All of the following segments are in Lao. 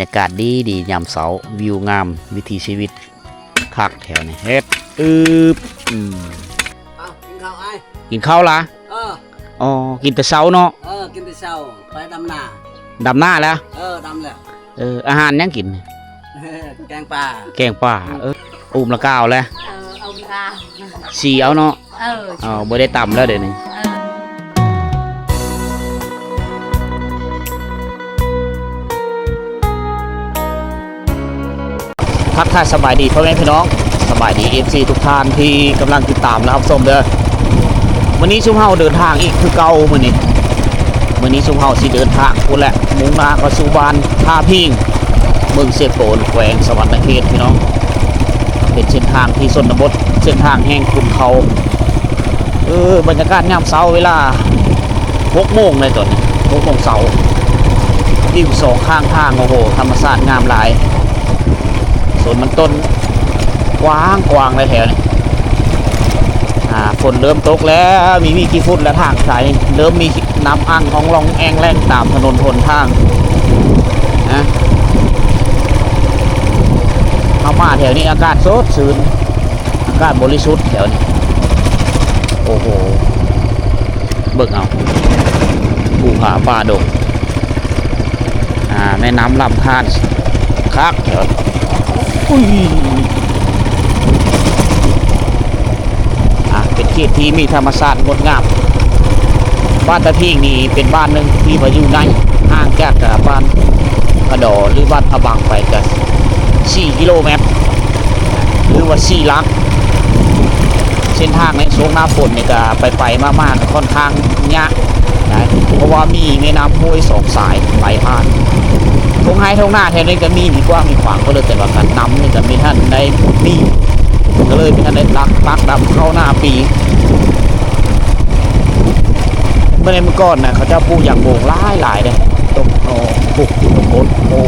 ຍາກາດດີໆ ຍາມເຊົ້າ ວິວງາມ ວິຖີຊີວິດຄັກແຖວນີ້ ເຮັດ ອືບ ອືມ ເອົ້າ ກິນເຂົ້າອ້າຍ ກິນເຂົ້າລະ ເອີ ອໍ ກິນແຕ່ເຊົ້າເນາະ ເອີ ກິນແຕ່ເຊົ້າ ໄປດຳນາ ດຳນາແລ້ວ ເອີ ດຳແລ້ວ ເອີ ອາຫານຫຍັງກິນ? ແກງປາ ແກງປາ ອືມ ເອີ ອຸ້ມລະກາວແລ້ວ ເອີ ເອົາລະກາວ ສີເອົາເນາະ ເອີ ເອົາ ບໍ່ໄດ້ຕຳແລ້ວດຽວນີ້ ເອີ ທັກທາຍສະບາຍດີພໍ່ແມ່ພີ່ນ້ອງ ສະບາຍດີເອັຟຊີທຸກທ່ານທີ່ກຳລັງຕິດຕາມ ແລະ ຮັບຊົມເດີ. ມື້ນີ້ຊຸມເຮົາເດີນທາງອີກຄືເກົ່າມື້ນີ້ ມື້ນີ້ຊຸມເຮົາຊິເດີນທາງພຸ້ນແຫຼະ ມຸ່ງໜ້າເຂົ້າສູ່ບ້ານທ່າພິງ ເມືອງເຊໂປນ ແຂວງສະຫວັນນະເຂດ ພີ່ນ້ອງ. ເປັນເສັ້ນທາງທີ່ຊົນນະບົດ ເສັ້ນທາງແຫ່ງຂຸນເຂົາ. ເອີ ບັນຍາກາດຍາມເຊົ້າ ເວລາຫົກໂມງແລ້ວຕອນນີ້ ຫົກໂມງເຊົ້າ ວິວສອງຂ້າງທາງ ໂອ້ໂຫ ທຳມະຊາດງາມຫຼາຍ ສວນມັນຕົ້ນກວ້າງໆ ເລີຍແຖວນີ້. ອ່າ ຝົນເລີ່ມຕົກແລ້ວ ມີມີກີ່ຝຸ່ນແລ້ວ ທາງສາຍນີ້ເລີ່ມມີ ນ້ຳອັ່ງອອງລອງແອງແລງຕາມຖະໜົນຫົນທາງນະ. ເຮົາມາແຖວນີ້ອາກາດສົດຊື່ນ ອາກາດບໍລິສຸດແຖວນີ້. ໂອ້ໂຫ ເບິ່ງເອົາ ພູຜາປ່າດົງ ອ່າ ແມ່ນ້ຳລຳທານ ຄັກແຖວ ອຸ້ຍ. ອ່າ ເປັນເຂດທີ່ມີທຳມະຊາດງົດງາມ. ບ້ານຕາພິງນີ້ເປັນບ້ານໜຶ່ງທີ່ວ່າຢູ່ໃນ ຫ່າງຈາກ ອ່າ ບ້ານກະດໍ ຫຼື ບ້ານພະບັງໄປກະສີ່ກິໂລແມັດ ຫຼືວ່າສີ່ຫຼັກ. ເສັ້ນທາງໃນຊ່ວງໜ້າຝົນນີ້ກະໄປໆມາໆກະຂ້ອນຂ້າງຍາກນະ ເພາະວ່າມີແມ່ນ້ຳຫ້ວຍສອງສາຍໄຫຼຜ່ານ. ທົ່ງໄຮ່ທົ່ງນາແຖວນີ້ກະມີ ມີກວ້າງມີຂວາງ ກໍເລີຍ ແຕ່ວ່າການນຳນີ້ກະມີທັນໄດ້ມີ ກໍເລີຍມີທັນໄດ້ຕັກ ຕັກດຳເຂົ້າໜ້າປີ. ເມື່ອໃນມື້ກ່ອນນະ ເຂົາເຈົ້າປູກຢາງໂບງຫຼາຍໆເດ້ ຕົກ ໂອ້ ໂອ້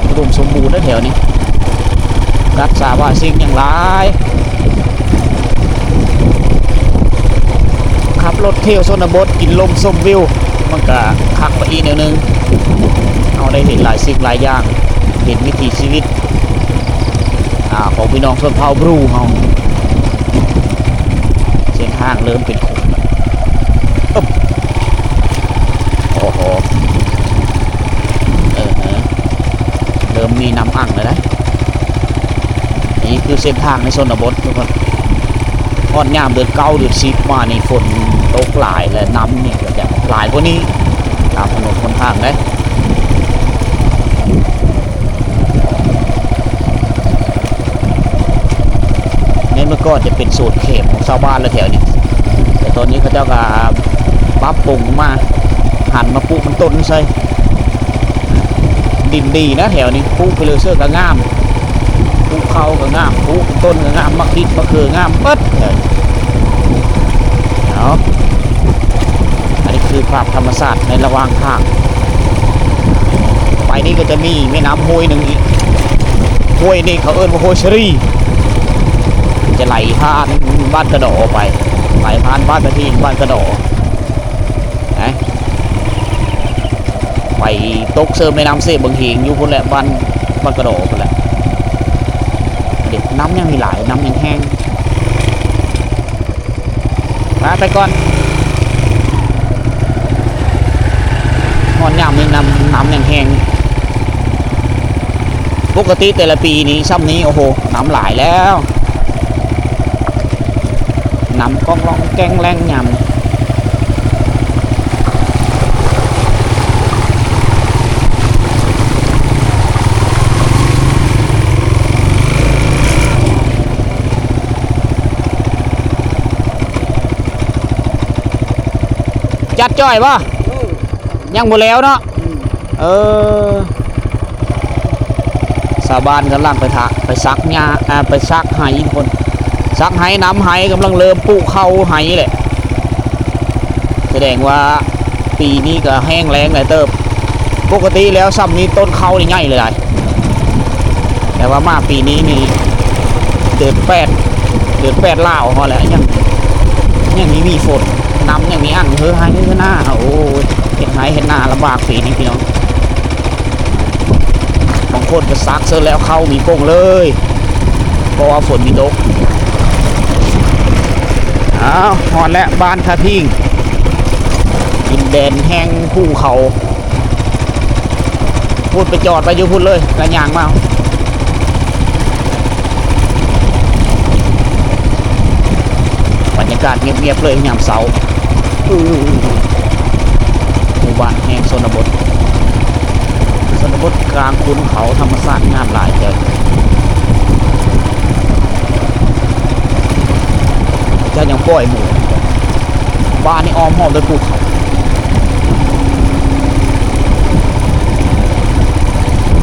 ອຸດົມສົມບູນເດ້ແຖວນີ້ ສັດສາວາສິ່ງຫຍັງຫຼາຍ. ຂັບລົດທ່ຽວຊົນນະບົດ ກິນລົມຊົມວິວ ມັນກະຄັກໄປອີກແນວໜຶ່ງ ເຮົາໄດ້ເຫັນຫຼາຍສິ່ງຫຼາຍຢ່າງ ເຫັນວິຖີຊີວິດ ອ່າ ຂອງພີ່ນ້ອງຊົນເຜົ່າບຣູເຮົາ. ເສັ້ນທາງເລີ່ມເປັນຂຸມແລ້ວ ອຶບ ໂອ້ໂຫ ເອີ ເອີ ເລີ່ມມີນ້ຳອັ່ງແລ້ວນະ. ນີ້ຄືເສັ້ນທາງໃນຊົນນະບົດທຸກຄົນ ຮອດຍາມເດືອນເກົ້າເດືອນສິບມານີ້ ຝົນຕົກຫຼາຍ ແລະ ນ້ຳນີ້ກະຈະຫຼາຍກວ່ານີ້ ຕາມຖະໜົນຫົນທາງເດ້. ໃນເມື່ອກ່ອນຈະເປັນໂຊນແຄມຂອງຊາວບ້ານລະແຖວນີ້ ແຕ່ຕອນນີ້ເຂົາເຈົ້າກະປັບປຸງມາ ຫັນມາປູກມັນຕົ້ນໃສ່. ດິນດີນະແຖວນີ້ ປູກໄປເລີຍເສີກະງາມ ປູກເຂົ້າກະງາມ ປູກຕົ້ນກະງາມ ໝາກພິກໝາກເຂືອງາມເບິດແຖວນີ້. ເອົາ ອັນນີ້ຄືພາບທຳມະຊາດໃນລະຫວ່າງທາງ ໄປນີ້ກະຈະມີແມ່ນ້ຳຫ້ວຍໜຶ່ງອີກ ຫ້ວຍນີ້ເຂົາເອີ້ນວ່າຫ້ວຍສະຣີ ຈະໄຫຼຜ່ານບ້ານກະດໍໄປ ໄຫຼຜ່ານບ້ານກະທີ ບ້ານກະດໍ ໄປຕົກເສີມແມ່ນ້ຳເຊບັງເຮງຢູ່ພຸ້ນແຫຼະ ບ້ານ ບ້ານກະດໍພຸ້ນແຫຼະ. ເດັດ ນ້ຳຍັງມີຫຼາຍ ນ້ຳຍັງແຮງ. ໄປ ໄປກ່ອນ ຮອດຍາມນີ້ນ້ຳ ນ້ຳຍັງແຮງ. ປົກກະຕິແຕ່ລະປີນີ້ຊ່ຳນີ້ ໂອ້ໂຫ ນ້ຳຫຼາຍແລ້ວ ນ້ຳກ້ອງລ່ອງແກ້ງແລ້ງຍາມນີ້. ຈັດຈ້ອຍບໍ່? ເອີ ຍັງບໍ່ແລ້ວເນາະ. ອືມ ເອີ ຊາວບ້ານກຳລັງໄປຖາ ໄປສັກຫຍ້າ ອ່າ ໄປສັກໄຮ່ທຸກຄົນ ສັກໄຮ່ ນຳໄຮ່ ກຳລັງເລີ່ມປູກເຂົ້າໄຮ່ແຫຼະ. ສະແດງວ່າປີນີ້ກະແຫ້ງແລ້ງຫຼາຍເຕີບ. ປົກກະຕິແລ້ວຊ່ຳນີ້ຕົ້ນເຂົ້ານີ້ໃຫຍ່ຫຼາຍໆ ແຕ່ວ່າມາປີນີ້ນີ້ ເດືອນແປດ ເດືອນແປດລາວເຮົາແຫຼະ ຍັງ ຍັງມີ ມີຝົນ ນ້ຳຍັງມີອັ່ງເຮີໄຮ່ເຮີນາ. ໂອ້ຍ ເຮັດໄຮ່ເຮັດນາລຳບາກປີນີ້ພີ່ນ້ອງ. ຄົນກໍຊັກເສີແລ້ວ ເຂົ້າມີກົງເລີຍ ເພາະວ່າຝົນມີຕົກ. ອ້າວ ຮອດແລ້ວ ບ້ານທ່າພິງ ດິນແດນແຫ່ງພູເຂົາ. ພຸ້ນ ໄປຈອດໄວ້ຢູ່ພຸ້ນເລີຍ ແລ້ວຍ່າງມາ. ບັນຍາກາດງຽບໆເລີຍຍາມເຊົ້າ. ໝູ່ບ້ານແຫ່ງຊົນນະບົດ ຊົນນະບົດກາງຂຸນເຂົາ ທຳມະຊາດງາມຫຼາຍແທ້. ເຈົ້າຍັງປ່ອຍໝູ່ ບ້ານນີ້ອ້ອມຮອບດ້ວຍພູເຂົາ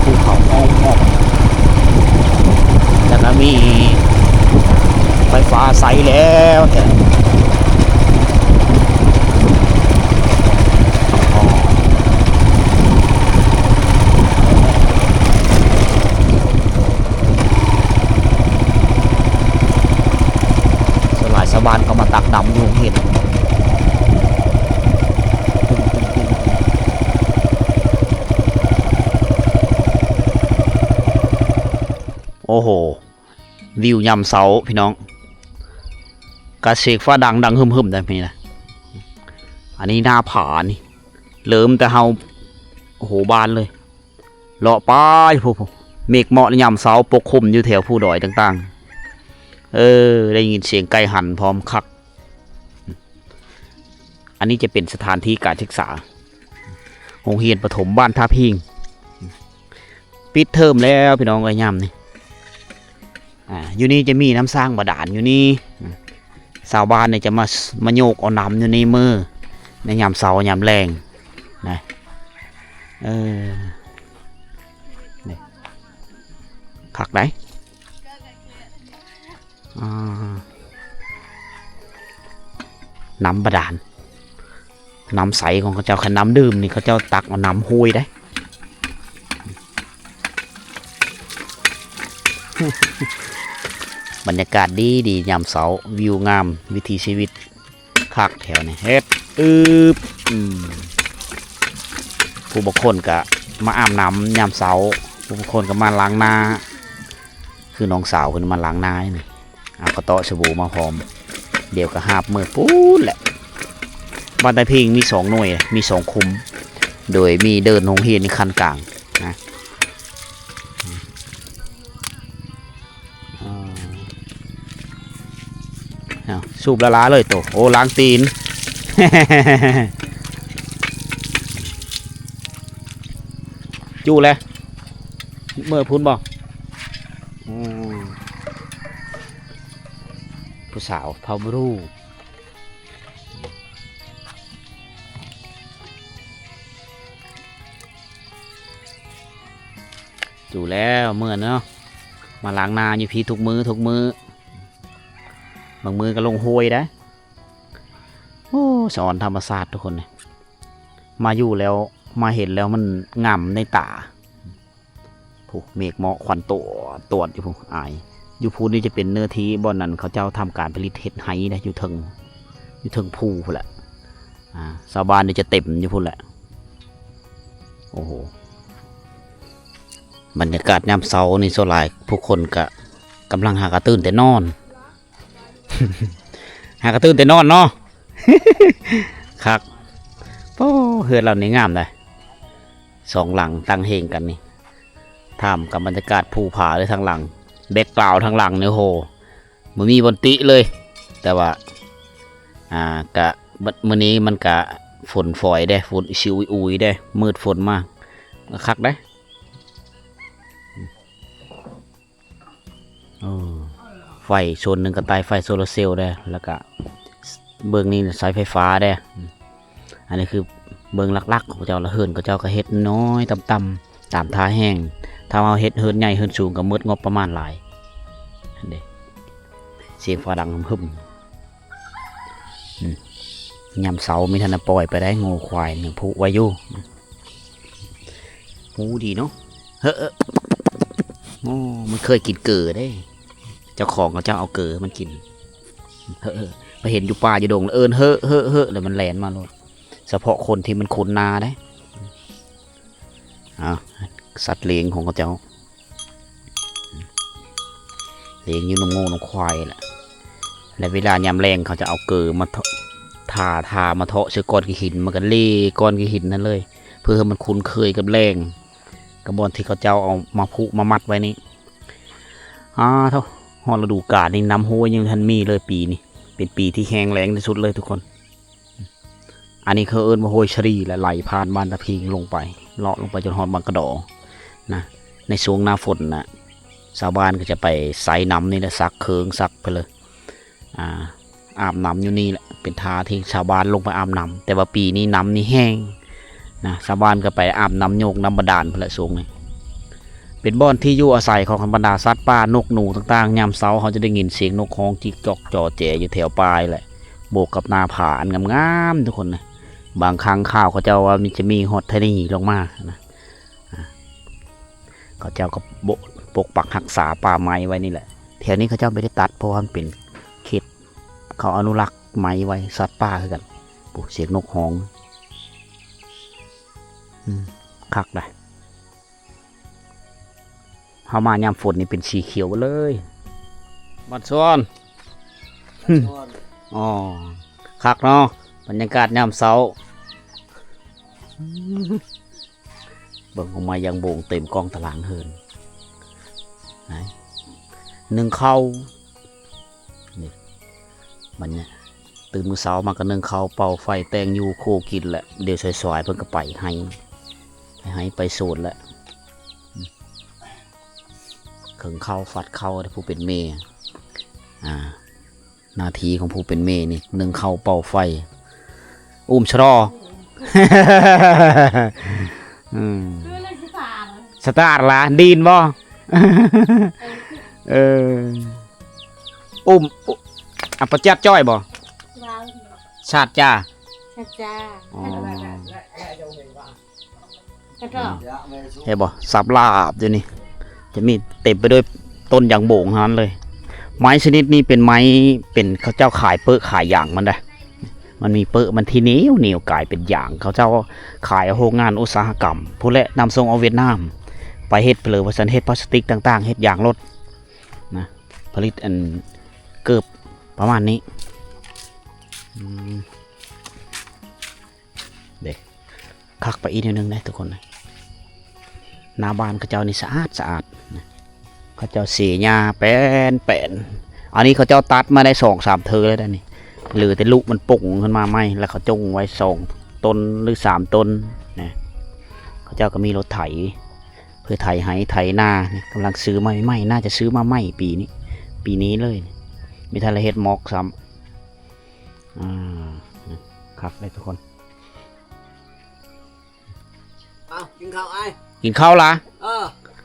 ພູເຂົາອ້ອມຮອບ ແລ້ວກໍມີໄຟຟ້າໃຊ້ແລ້ວ. ສ່ວນຫຼາຍຊາວບ້ານເຂົາມາຕັກນ້ຳຢູ່ໂຮງຮຽນ. ໂອ້ໂຫ ວິວຍາມເຊົ້າພີ່ນ້ອງ ກະເສກຟ້າດັງດັງຫຶ່ມໆໄດ໋ນີ້ນະ. ອັນນີ້ໜ້າຜານີ້ ເລີ່ມແຕ່ເຮົາ ໂອ້ໂຫ ບ້ານເລີຍ. ເລາະໄປພຸ້ນ ເມກເມາະຍາມເຊົ້າປົກຄຸມຢູ່ແຖວພູດອຍຕ່າງໆ. ເອີ ໄດ້ຍິນສຽງໄກ່ຫັນພ້ອມ ຄັກ. ອັນນີ້ຈະເປັນສະຖານທີ່ການສຶກສາ ໂຮງຮຽນປະຖົມບ້ານທ່າພິງ ປິດເທີມແລ້ວພີ່ນ້ອງເອີຍ ຍາມນີ້. ອ່າ ຢູ່ນີ້ຈະມີນ້ຳສ້າງບາດານຢູ່ນີ້. ຊາວບ້ານນີ້ຈະມາ ມາໂຍກເອົານ້ຳຢູ່ໃນມື້ ໃນຍາມເຊົ້າຍາມແລງນະ. ເອີ ນີ້ ຄັກໄດ໋. ອ່າ ນ້ຳບາດານ ນ້ຳໃສຂອງເຂົາເຈົ້າ. ຄັນນ້ຳດື່ມນີ້ ເຂົາເຈົ້າຕັກເອົານ້ຳຫ້ວຍໄດ໋. ບັນຍາກາດດີໆ ຍາມເຊົ້າ ວິວງາມ ວິຖີຊີວິດຄັກແຖວນີ້. ເຮັດ ອືບ ອືມ ຜູ້ບາງຄົນກະມາອາບນ້ຳຍາມເຊົ້າ ຜູ້ບາງຄົນກະມາລ້າງໜ້າ ຄືນ້ອງສາວເພິ່ນມາລ້າງໜ້ານີ້. ເອົາກະເຕາະສະບູມາພ້ອມ ດຽວກະຫາບເມືອພຸ້ນແຫຼະ. ບ້ານຕາພິງມີສອງໜ່ວຍ ມີສອງຄຸ້ມ ໂດຍມີເດີ່ນໂຮງຮຽນນີ້ຂັ້ນກາງນະ. ອ້າວ ສູບລະລາເລີຍໂຕ. ໂອ້ ລ້າງຕີນ ຈຸແລະ ເມືອພຸ້ນບໍ່? ອືມ ຜູ້ສາວເຜົ່າບຣູ ຢູ່ແລ້ວ ເມື່ອຍເນາະ ມາລ້າງໜ້າຢູ່ພີ້ທຸກມື້ ທຸກມື້ ບາງມື້ກໍລົງຫ້ວຍໄດ໋. ໂອ້ ສະອອນທຳມະຊາດທຸກຄົນ ມາຢູ່ແລ້ວ ມາເຫັນແລ້ວມັນງາມໃນຕາ. ຜູ້ ເມກເມາະຄວັນຕົວດໆຢູ່ພຸ້ນ ອາຍ. ຢູ່ພຸ້ນນີ້ຈະເປັນເນື້ອທີ່ບ່ອນນັ້ນ ເຂົາເຈົ້າທຳການຜະລິດເຮັດໄຮ່ນະ ຢູ່ເທິງ ຢູ່ເທິງພູພຸ້ນແຫຼະ. ອ່າ ຊາວບ້ານນີ້ຈະເຕັມຢູ່ພຸ້ນແຫຼະ. ໂອ້ໂຫ ບັນຍາກາດຍາມເຊົ້ານີ້ ສ່ວນຫຼາຍຜູ້ຄົນກະກຳລັງຫາກະຕື່ນແຕ່ນອນ. ຫາກະຕື່ນແຕ່ນອນເນາະ ຄັກ. ໂອ້ ເຮືອນເຮົານີ້ງາມໃດ໋ ສອງຫຼັງຕັ້ງຮຽງກັນນີ້. ທ່າມກັບບັນຍາກາດພູຜາເລີຍທາງຫຼັງ ແບັກກຣາວທາງຫຼັງນີ້ ໂອ້ໂຫ ບໍ່ມີບ່ອນຕິເລີຍ. ແຕ່ວ່າ ອ່າ ກະ ມື້ນີ້ມັນກະຝົນຝອຍເດ້ ຝົນອິຊິອຸຍອຸຍເດ້ ມືດຝົນມາ ກະຄັກເດ້. ເອີ ໄຟໂຊນໜຶ່ງກໍໄຕ້ໄຟໂຊລາເຊວແດ່ ແລ້ວກະເບື້ອງນີ້ໃຊ້ໄຟຟ້າແດ່. ອັນນີ້ຄືເບື້ອງຫຼັກໆຂອງເຂົາເຈົ້າ ລະເຮືອນເຂົາເຈົ້າກໍເຮັດນ້ອຍໆ ຕ່ຳໆ ຕາມທ່າແຮງ. ຖ້າເຮົາເຮັດເຮືອນໃຫຍ່ເຮືອນສູງກໍໝົດງົບປະມານຫຼາຍ. ຫັ້ນເດ້ ສຽງຟ້າດັງຫຶ່ມໆ. ອືມ ຍາມເຊົ້າມີທັນໄດ້ປ່ອຍໄປໄດ້ ງົວຄວາຍຍັງຜູກໄວ້ຢູ່. ຮູ້ດີເນາະ ເຮີ້ ໂອ້ ມັນເຄີຍກິນເກີເດ້ ເຈົ້າຂອງເຂົາເຈົ້າເອົາເກີມັນກິນ. ເຮີ້ ໄປເຫັນຢູ່ປ່າຢູ່ດົງ ເອີ້ນເຮີ້ ເຮີ້ ເຮີ້ ແລ້ວມັນແລ່ນມາໂລດ. ສະເພາະຄົນທີ່ມັນຄຸ້ນໜ້າເດ້. ເອົາ ສັດລ້ຽງຂອງເຂົາເຈົ້າ ເລງຢູ່ນຳງົວນຳຄວາຍແຫຼະ ແລະເວລາຍາມແລ້ງເຂົາຈະເອົາເກີມາເທາະ ທາ ທາມາເທາະໃສ່ກ້ອນຂີ້ຫີນ ມັນກໍເລກ້ອນຂີ້ຫີນນັ້ນເລີຍ ເພື່ອໃຫ້ມັນຄຸ້ນເຄີຍກັບແລ້ງ ກັບບ່ອນທີ່ເຂົາເຈົ້າເອົາມາຜູກມາມັດໄວ້ນີ້. ອາໂທ້ ຮອດລະດູການນີ້ນ້ຳຫ້ວຍຍັງບໍ່ທັນມີເລີຍປີນີ້ ເປັນປີທີ່ແຫ້ງແລ້ງທີ່ສຸດເລີຍທຸກຄົນ. ອັນນີ້ເຂົາເອີ້ນວ່າຫ້ວຍສະຣີ ແລະໄຫຼຜ່ານບ້ານຕາພິງລົງໄປ ເລາະລົງໄປຈົນຮອດບາງກະດໍນະ. ໃນຊ່ວງໜ້າຝົນນະ ຊາວບ້ານກໍຈະໄປໃຊ້ນ້ຳນີ້ແຫຼະ ຊັກເຄື່ອງຊັກໄປເລີຍ ອາ ອາບນ້ຳຢູ່ນີ້ແຫຼະ ເປັນທ່າທີ່ຊາວບ້ານລົງໄປອາບນ້ຳ. ແຕ່ວ່າປີນີ້ນ້ຳນີ້ແຫ້ງນະ ຊາວບ້ານກໍໄປອາບນ້ຳໂຍກນ້ຳບາດານພຸ້ນແຫຼະຊ່ວງນີ້. ເປັນບ່ອນທີ່ຢູ່ອາໄສຂອງບັນດາສັດປ່າ ນົກໜູຕ່າງໆ. ຍາມເຊົ້າເຮົາຈະໄດ້ຍິນສຽງນົກຮ້ອງຈິກຈອກຈໍແຈຢູ່ແຖວປ່າແຫຼະ ບວກກັບໜ້າຜາອັນງາມໆ ທຸກຄົນນະ. ບາງຄັ້ງຂ່າວເຂົາເຈົ້າວ່າມັນຈະມີຮອດທະນີລົງມານະ. ອາ ເຂົາເຈົ້າກໍປົກປັກຮັກສາປ່າໄມ້ໄວ້ນີ້ແຫຼະ. ແຖວນີ້ເຂົາເຈົ້າບໍ່ໄດ້ຕັດ ເພາະວ່າມັນເປັນເຂດ ເຂົາອະນຸລັກໄມ້ໄວ້ ສັດປ່າຄືກັນ. ໂອ້ ສຽງນົກຮ້ອງ ອືມ ຄັກໄດ໋. ເຮົາມາຍາມຝົນນີ້ເປັນສີຂຽວເບິດເລີຍ. ບ້ານສວນ ບ້ານສວນ ອໍ ຄັກເນາະ ບັນຍາກາດຍາມເຊົ້າ. ເບິ່ງຂອງໄມ້ຢາງໂບງເຕັມກ້ອງຕາລາງເຮືອນ ໜຶ້ງເຂົ້າ ນີ້ ບັດນີ້ຕື່ນມື້ເຊົ້າມາກໍໜຶ້ງເຂົ້າ ເປົ່າໄຟ ແຕ່ງຢູ່ ຄົວກິນ ແລະດຽວສາຍໆເພິ່ນກໍໄປໄຮ່ ໄປໄຮ່ໄປສວນແຫຼະ. ເຄິ່ງເຂົ້າ ຟັດເຂົ້າ ຜູ້ເປັນແມ່ ອາ ໜ້າທີ່ຂອງຜູ້ເປັນແມ່ນີ້ ໜຶ້ງເຂົ້າ ເປົ່າໄຟ ອຸ້ມສະລໍ ອືມ ສະຕາດລະ ດີນບໍ່? ເອີ ອຸ້ມ ອຸ ອາປະຈັດຈ້ອຍບໍ່? ສາດຈ້າ ສາດຈ້າ ອໍ. ກະເທາະ ເຫັນບໍ່ ສັບລາບຢູ່ນີ້ ຈະມີເຕັມໄປດ້ວຍຕົ້ນຢາງໂບງທັງນັ້ນເລີຍ. ໄມ້ຊະນິດນີ້ເປັນໄມ້ ເປັນ ເຂົາເຈົ້າຂາຍເປິ້ຂາຍຢາງມັນໄດ໋ ມັນມີເປິ້ມັນທີ່ໜຽວໆ ກາຍເປັນຢາງ ເຂົາເຈົ້າຂາຍໂຮງງານອຸດສາຫະກຳພຸ້ນແຫຼະ ນຳສົ່ງອອກຫວຽດນາມ ໄປເຮັດເລີຍວ່າຊັ້ນ ເຮັດພລາສຕິກຕ່າງໆ ເຮັດຢາງລົດນະ ຜະລິດອັນເກີບປະມານນີ້ ອືມ. ເດ້ ຄັກໄປອີກແນວໜຶ່ງເດ້ທຸກຄົນ ໜ້າບ້ານເຂົາເຈົ້ານີ້ສະອາດສະອາດນະ ເຂົາເຈົ້າເສຫຍ້າແປ້ນໆ. ອັນນີ້ເຂົາເຈົ້າຕັດມາໄດ້ສອງສາມເທີແລ້ວເດ້ນີ້ ເຫຼືອແຕ່ລຸມັນປົ່ງຂຶ້ນມາໃໝ່ ແລ້ວເຂົາຈົ່ງໄວ້ສອງຕົ້ນ ຫຼື ສາມຕົ້ນນະ. ເຂົາເຈົ້າກໍມີລົດໄຖ ເພື່ອໄຖໄຮ່ໄຖນາ ກຳລັງຊື້ມາໃໝ່ໆ ໜ້າຈະຊື້ມາໃໝ່ປີນີ້ ປີນີ້ເລີຍ ມີທັນໄດ້ເຮັດໝອກຊ້ຳ. ອາ ຄັກເດ້ທຸກຄົນ. ເອົາ ກິນເຂົ້າອ້າຍ ກິນເຂົ້າລະ? ເອີ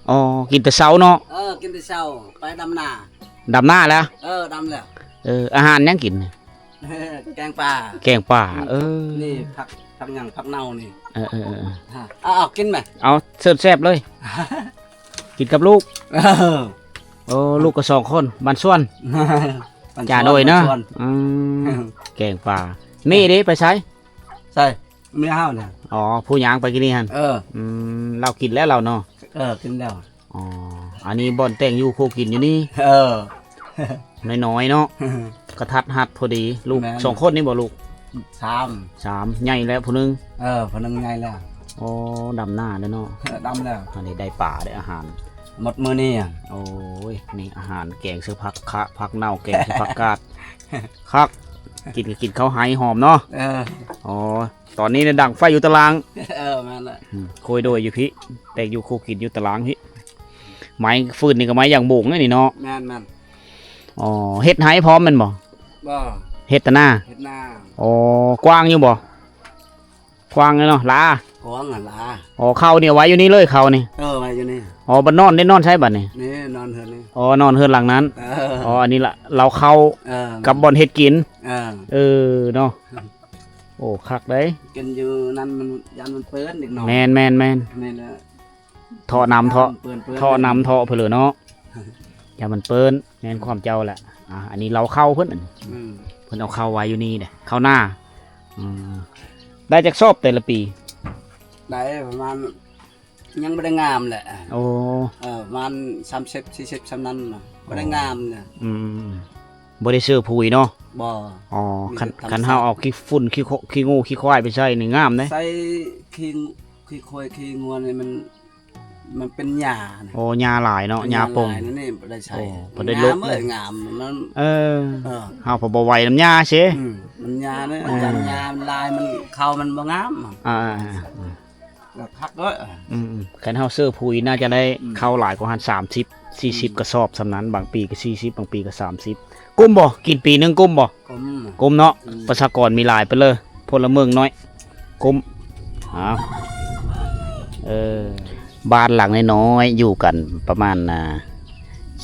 ອໍ ກິນແຕ່ເຊົ້າເນາະ? ເອີ ກິນແຕ່ເຊົ້າ ໄປດຳນາ. ດຳນາແລ້ວ? ເອີ ດຳແລ້ວ. ເອີ ອາຫານຫຍັງກິນ? ແກງປາ ແກງປາ. ອືມ ເອີ ນີ້ຜັກ ຜັກຫຍັງ ຜັກເນົ່ານີ້. ເອີໆໆ ເອົາ ເອົາ ກິນແມະ. ເອົາ ເຊີນແຊບເລີຍ ກິນກັບລູກ. ເອີ ໂອ້ ລູກກໍສອງຄົນ ບ້ານສວນ ບ້ານສວນ ຈ່າໂດຍເນາະ. ບ້ານສວນ ອືມ ແກງປາ. ເມເດ ໄປໃສ? ໃສ ເມເຮົານະ. ອໍ ຜູ້ຍ່າງໄປກີ້ນີ້ຫັ້ນ. ເອີ ອືມ ລາວກິນແລ້ວລາວເນາະ. ເອີ ກິນແລ້ວ. ອໍ ອັນນີ້ບ່ອນແຕ່ງຢູ່ຄົວກິນຢູ່ນີ້. ເອີ ນ້ອຍໆເນາະ ກະທັດຮັດພໍດີ. ລູກ ແມ່ນ ສອງຄົນນີ້ບໍ່ລູກ? ສາມ ສາມ ໃຫຍ່ແລ້ວຜູ້ໜຶ່ງ. ເອີ ຜູ້ໜຶ່ງໃຫຍ່ແລ້ວ. ໂອ້ ດຳນາແລ້ວເນາະ. ເອີ ດຳແລ້ວ. ອັນນີ້ໄດ້ປາໄດ້ອາຫານ ໝົດມື້ນີ້. ໂອ້ຍ ນີ້ອາຫານ ແກງໃສ່ຜັກຄະ ຜັກເນົ່າ ແກງໃສ່ຜັກກາດ ຄັກ. ກິນກໍກິນເຂົ້າໄຮ່ຫອມເນາະ. ເອີ ອໍ ຕອນນີ້ນະດັງໄຟຢູ່ຕາລາງ. ເອີ ແມ່ນແຫຼະ. ອືມ ໂຄຍໂດຍຢູ່ພີ້ ແຕ່ງຢູ່ຄົວກິນຢູ່ຕາລາງພີ້. ໄມ້ຟືນນີ້ກໍໄມ້ຢາງໂບງເດ້ນີ້ເນາະ. ແມ່ນໆ. ອໍ ເຮັດໄຮ່ພ້ອມແມ່ນບໍ່? ບໍ່ ເຮັດແຕ່ນາ. ເຮັດນາ. ອໍ ກວ້າງຢູ່ບໍ່? ກວ້າງຢູ່ເນາະ ຫຼາ. ກວ້າງຫັ້ນຫຼາ. ອໍ ເຂົ້ານີ້ເອົາໄວ້ຢູ່ນີ້ເລີຍ ເຂົ້ານີ້. ເອີ ໄວ້ຢູ່ນີ້. ອໍ ບັດນອນເດ້ ນອນໃສບັດນີ້? ນີ້ ນອນເຮືອນນີ້. ອໍ ນອນເຮືອນຫຼັງນັ້ນ. ເອີ ອໍ ອັນນີ້ລະ ເລົ້າເຂົ້າ. ເອີ ກັບບ່ອນເຮັດກິນ. ເອີ ເອີເນາະ. ໂອ້ ຄັກເດ້ ກິນຢູ່ນັ້ນມັນ ຢ້ານມັນເປື້ອນເດັກນ້ອຍ. ແມ່ນໆໆ ນີ້ແຫຼະ ເທາະນ້ຳເທາະ ເປື້ອນໆ ເທາະນ້ຳເທາະເພິ່ນເລີຍເນາະ ຢ້ານມັນເປື້ອນ. ແມ່ນຄວາມເຈົ້າແຫຼະ. ອ່າ ອັນນີ້ເລົ້າເຂົ້າເພິ່ນ ອືມ ເພິ່ນເອົາເຂົ້າໄວ້ຢູ່ນີ້ເດ້ ເຂົ້ານາ. ອືມ ໄດ້ຈັກສອບແຕ່ລະປີ? ໄດ້ປະມານ ຍັງບໍ່ໄດ້ງາມແຫຼະ. ໂອ້ ເອີ ປະມານສາມສິບ ສີ່ສິບ ສ່ຳນັ້ນນະ ບໍ່ໄດ້ງາມນະ. ອືມ ບໍ່ໄດ້ເຊີຜຸຍເນາະ? ບໍ່. ອໍ ມີແຕ່ ຄັນ ທຳມະຊາດ ຄັນເຮົາເອົາຂີ້ຝຸ່ນ ຂີ້ໂຄ ຂີ້ງົວ ຂີ້ຄວາຍໄປໃສ່ນີ້ງາມເດ້. ໃສ່ຂີ້ ຂີ້ຄວາຍ ຂີ້ງົວນີ້ມັນ ມັນເປັນຫຍ້ານະ. ໂອ້ ຫຍ້າຫຼາຍເນາະ ເປັນຫຍ້າ ຫຍ້າປົ່ງ ຫຼາຍນະນີ້ ບໍ່ໄດ້ໃສ່. ໂອ້ ບໍ່ໄດ້ລົດເລີຍ ງາມເລີຍ ງາມ ມັນ ເອີ ເອີ ເຮົາກໍບໍ່ໄຫວນຳຫຍ້າເຊ. ອືມ ມັນຫຍ້າເດ້ ເອີ ຢ້ານຫຍ້າມັນຫຼາຍ ມັນ ເຂົ້າມັນບໍ່ງາມ. ອ່າ ກໍຄັກເດີ. ອືມໆ ຄັນເຮົາເຊີຜຸຍໜ້າຈະໄດ້ ອືມ ເຂົ້າຫຼາຍກວ່າຫັ້ນ ສາມສິບ ສີ່ສິບ ອືມ ກະສອບສ່ຳນັ້ນ ບາງປີກໍສີ່ສິບ ບາງປີກໍສາມສິບ. ກຸ້ມບໍ່? ກິນປີໜຶ່ງກຸ້ມບໍ່? ກຸ້ມ ກຸ້ມເນາະ. ອືມ ປະຊາກອນມີຫຼາຍໄປເລີຍ ພົນລະເມືອງນ້ອຍ ກຸ້ມ. ເອົາ ເອີ ບ້ານຫຼັງນ້ອຍໆ ຢູ່ກັນປະມານ ອ່າ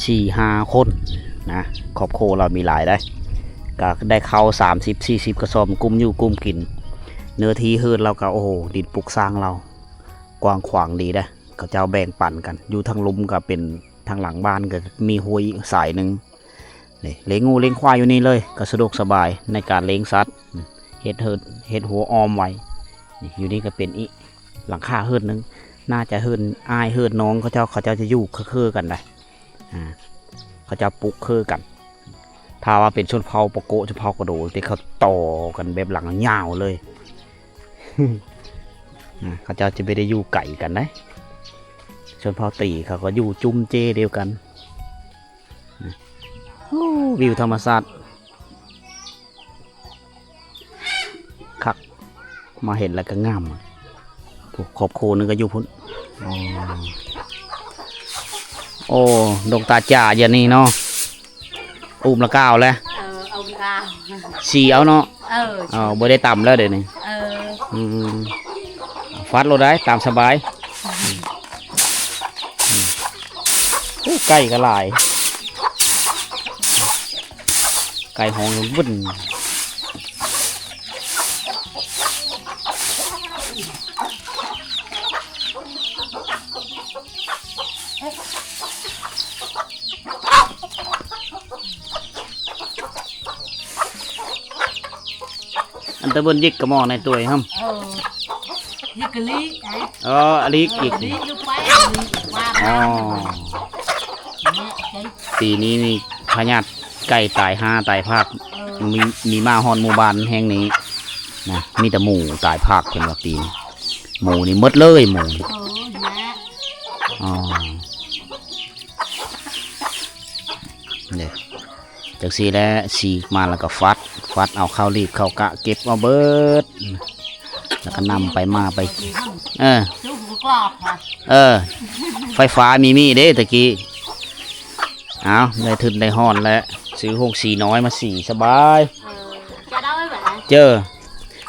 ສີ່ຫ້າຄົນນະ ຄອບຄົວລາວມີຫຼາຍໃດ໋ ກະໄດ້ເຂົ້າສາມສິບ ສີ່ສິບກະສອບ ກຸ້ມຢູ່ກຸ້ມກິນ. ເນື້ອທີ່ເຮືອນລາວກະ ໂອ້ໂຫ ດິນປຸກສ້າງລາວກວ້າງຂວາງດີໃດ໋ ເຂົາເຈົ້າແບ່ງປັນກັນ ຢູ່ທາງລຸ່ມກະເປັນ ທາງຫຼັງບ້ານກະມີຫ້ວຍອີກສາຍໜຶ່ງ. ນີ້ ລ້ຽງງົວລ້ຽງຄວາຍຢູ່ນີ້ເລີຍ ກະສະດວກສະບາຍໃນການລ້ຽງສັດ ເຮັດເຮືອນ ເຮັດຮົ້ວອ້ອມໄວ້. ນີ້ ຢູ່ນີ້ກະເປັນອີກຫຼັງຄາເຮືອນໜຶ່ງ ໜ້າຈະເຮືອນອ້າຍເຮືອນນ້ອງເຂົາເຈົ້າ ເຂົາເຈົ້າຈະຢູ່ເຄືກັນໄດ໋ ອ່າ ເຂົາເຈົ້າປຸກເຄືກັນ. ຖ້າວ່າເປັນຊົນເຜົ່າປາໂກະ ຊົນເຜົ່າກະໂດ ທີ່ເຂົາຕໍ່ກັນແບບຫຼັງຍາວເລີຍ ອ່າ ເຂົາເຈົ້າຈະບໍ່ໄດ້ຢູ່ໄກກັນໃດ໋ ຊົນເຜົ່າຕີເຂົາກະຢູ່ຈຸ້ມເຈ້ດຽວກັນ. ໂອ້ ວິວທຳມະຊາດຄັກ ມາເຫັນແລ້ວກະງາມ. ໂອ້ ຄອບຄົວໜຶ່ງກະຢູ່ພຸ້ນ. ອໍ ໂອ້ ດົງຕາຈາດຢ່າງນີ້ເນາະ ອຸ້ມລະກາວແຫຼະ. ເອີ ເອົາລະກາວ ສີເອົາເນາະ. ເອີ ເອົາ ບໍ່ໄດ້ຕຳແລ້ວດຽວນີ້. ເອີ ອືມ ຟັດໂລດໄດ໋ ຕາມສະບາຍ. ໂອ້ ໄກ່ກະຫຼາຍ ໄກ່ຮ້ອງວຸ້ນ. ອັນຕະເບິ່ນຢິກກະໝໍ້ໃນຕົວຫຳ. ເອີ ຍິກກະລີກໄດ໋. ອໍ ອາລີກ ເອີ ອີກ ລີກຢູ່ໄປ ລີກວ່າ. ອໍ ແມ່ນ ປີນີ້ນີ້ພະຍາດໄກ່ຕາຍຫ່າຕາຍພາກ. ເອີ ມີ ມີມາຮອດໝູ່ບ້ານແຫ່ງນີ້ນະ ມີແຕ່ໝູຕາຍພາກເພິ່ນວ່າປີນີ້. ໝູນີ້ໝົດເລີຍ ໝູ. ອໍ ເນາະ. ອໍ ນີ້ ຈັ່ງຊີ້ແຫຼະ ສີກມາແລ້ວກະຟັດ ຟັດເອົາເຂົ້າລີບເຂົ້າກະ ເກັບເອົາເບິດ ແລ້ວກະນຳໄປມາໄປ. ເອີ ເອີ ໄຟຟ້າມີມີເດ້ຕະກີ້. ເອົາ ໄດ້ທຶນໄດ້ຮອນແລ້ວ ຊື້ໂຮງສີນ້ອຍມາສີສະບາຍ. ເອີ ຈະໄດ້ແບບ ເຈີ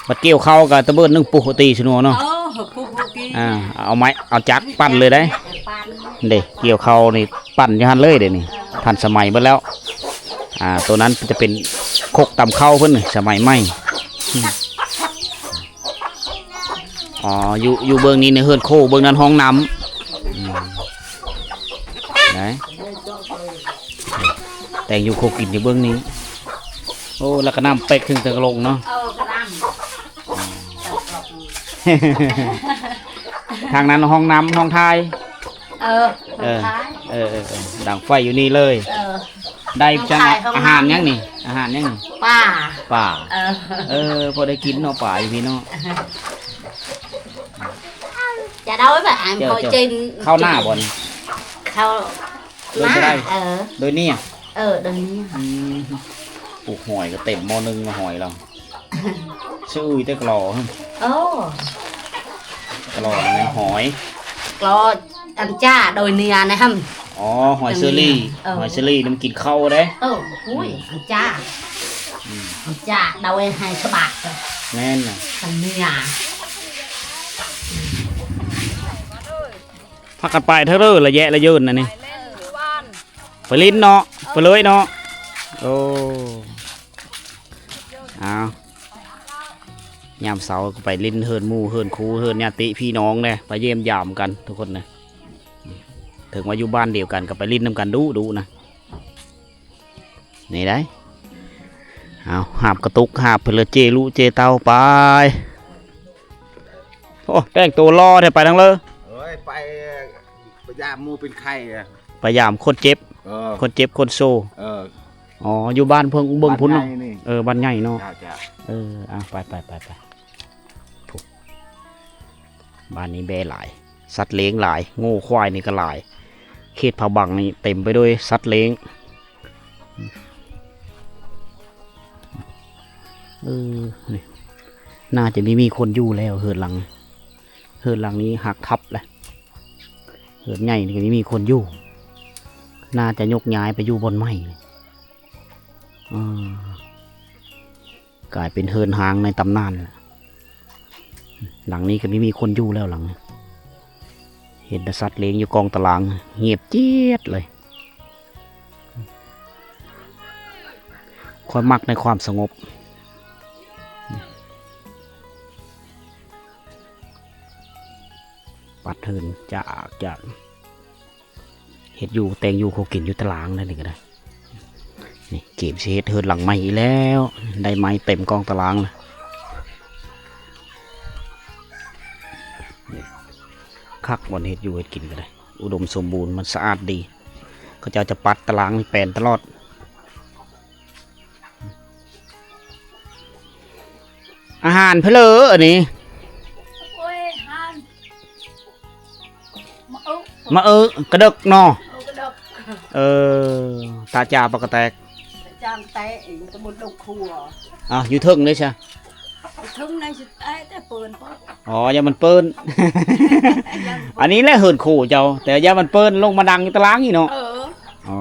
ບັດກ່ຽວເຂົ້າກະຕະເບີດໜຶ່ງປຸກໂຮຕີຊະໜວເນາະ. ເອີ ປຸກໂຮຕີ. ອ່າ ເອົາໄມ້ ເອົາຈັກປັ່ນເລີຍໄດ໋. ເອີ ປັ່ນ ເດ້ ກ່ຽວເຂົ້ານີ້ປັ່ນຢູ່ຫັ້ນເລີຍເດນີ້. ເອີ ທັນສະໄໝເບິດແລ້ວ. ອ່າ ໂຕນັ້ນຈະເປັນຄົກຕຳເຂົ້າເພິ່ນ ສະໄໝໃໝ່. ອໍ ຢູ່ ຢູ່ເບື້ອງນີ້ໃນເຮືອນໂຄ ເບື້ອງນັ້ນຫ້ອງນ້ຳ. ອືມ ໄດ້ ແຕ່ງຢູ່ຄົວກິນຢູ່ເບື້ອງນີ້. ໂອ້ ແລ້ວກະນ້ຳເປັກເຖິງຕະກະລົງເນາະ. ເອີ ກະນ້ຳ ທາງນັ້ນຫ້ອງນ້ຳ ຫ້ອງຖ່າຍ. ເອີ ເອີ ເອີ ດັງໄຟຢູ່ນີ້ເລີຍ. ເອີ ໄດ້ຈັງ ອາຫານຫຍັງນີ້? ອາຫານຫຍັງນີ້? ປາ ປາ. ເອີ ເອີ ພໍໄດ້ກິນເນາະ ປາຢູ່ພີ້ເນາະ. ຈະເອົາໄປອັນ ເຈົ້າ ພໍ ເຈົ້າ ເຈົ້າ ເຂົ້າໜ້າບໍ່ນີ້? ເຂົ້າ ໂດຍ ໜ້າ ຈະໄດ້ ເອີ ໂດຍນີ້ ເອີ ໂດຍນີ້. ອືມ ປູກຫອຍກະເຕັມໝໍ້ໜຶ່ງ ຫອຍລາວ. ຊື່ອີ່ແຕ່ກະລໍ. ໂອ້ ກະລໍແມ່ນຫອຍ ກະລໍ ອັນຈ້າ ໂດຍເນຍນະຫັ້ນ. ອໍ ຫອຍເຊີຣີ. ເອີ ຫອຍເຊີຣີນີ້ມັນກິນເຂົ້າເດ້. ເອີ ໂອ້ຍ ອັນຈ້າ ອືມ ອັນຈ້າ ໂດຍໃຫ້ສະບາຍ. ແມ່ນນະ ອັນເນຍ. ພາກັນໄປເທື່ອເລີ ລະແຍະລະເຢິນອັນນີ້. ໄປຫຼິ້ນເນາະ ໄປເລີຍເນາະ. ໂອ້ ອ້າວ ຍາມເຊົ້າກະໄປຫຼິ້ນເຮືອນໝູ່ເຮືອນຄູ່ ເຮືອນຍາຕິພີ່ນ້ອງເດ້ ໄປຢ້ຽມຢາມກັນທຸກຄົນນະ. ເຖິງວ່າຢູ່ບ້ານດຽວກັນກະໄປຫຼິ້ນນຳກັນດຸໆນະ. ນີ້ໄດ໋ ເອົາ ຫາບກະຕຸກ ຫາບເພິ່ນລະເຈລຸເຈເຕົ້າໄປ. ໂອ້ ແຕ່ງໂຕຫຼໍ່ແທ້ ໄປທາງເລີ. ໂອ້ຍ ໄປ ໄປ ຢາມໝູ່ເປັນໄຂ້ອະ ໄປຢາມຄົນເຈັບ. ເອີ ຄົນເຈັບຄົນໂຊ. ເອີ ອໍ ຢູ່ບ້ານເພິ່ງເບິ່ງພຸ້ນເນາະ. ເອີ ບ້ານໃຫຍ່ເນາະ. ເຈົ້າໆ. ເອີ ອ່າ ໄປໆໆ ພຸ້ນ ບ້ານນີ້ແບ້ຫຼາຍ ສັດລ້ຽງຫຼາຍ ງົວຄວາຍນີ້ກໍຫຼາຍ. ເຂດຜາບັງນີ້ເຕັມໄປດ້ວຍສັດລ້ຽງ. ເອີ ນີ້ໜ້າຈະມີ ມີຄົນຢູ່ແລ້ວ ເຮືອນຫຼັງ ເຮືອນຫຼັງນີ້ຫັກທັບແລ້ວ. ເຮືອນໃຫຍ່ນີ້ກໍມີຄົນຢູ່ ໜ້າຈະຍົກຍ້າຍໄປຢູ່ບ່ອນໃໝ່. ເອີ ກາຍເປັນເຮືອນຮ້າງໃນຕຳນານແລ້ວ. ຫຼັງນີ້ກໍມີ ມີຄົນຢູ່ແລ້ວ ຫຼັງນີ້. ເຫັນແຕ່ສັດລ້ຽງຢູ່ກ້ອງຕາລາງ ງຽບຈຽດເລີຍ. ຂ້ອຍມັກໃນຄວາມສະຫງົບ. ປັດເຮືອນຈາກ ຈາກ ເຮັດຢູ່ແຕ່ງຢູ່ຄົວກິນຢູ່ຕາລາງແລ້ວນີ້ກໍໄດ້. ນີ້ເກມຊິເຮັດເຮືອນຫຼັງໃໝ່ອີກແລ້ວ ໄດ້ໄມ້ເຕັມກ້ອງຕາລາງລະ. ນີ້ຄັກ ບ່ອນເຮັດຢູ່ເຮັດກິນກໍໄດ້ ອຸດົມສົມບູນ ມັນສະອາດດີ. ເຂົາເຈົ້າຈະປັດຕາລາງນີ້ແປນຕະຫຼອດ. ອາຫານເຜເລີອັນນີ້? ໂອ້ຍ ຫານ ມະເອີ ມະເອີກະເດິກເນາະ. ເອີ ກະເດິກ. ເອີ ຕາຈາປາກະແຕກ ຕາຈາປາກະແຕກ ເອງຕະບົນລົງຄົວ. ອ້າວ ຢູ່ເທິງເດ້ຊະ? ເທິງໃນຊິແຕະແຕ່ເປີນ. ອໍ ຢ້ານມັນເປີນ. ອັນນີ້ແຫຼະເຮືອນໂຄເຈົ້າ ແຕ່ຢ້ານມັນເປີນລົງມາດັງຢູ່ຕາລາງນີ້ເນາະ. ເອີ ອໍ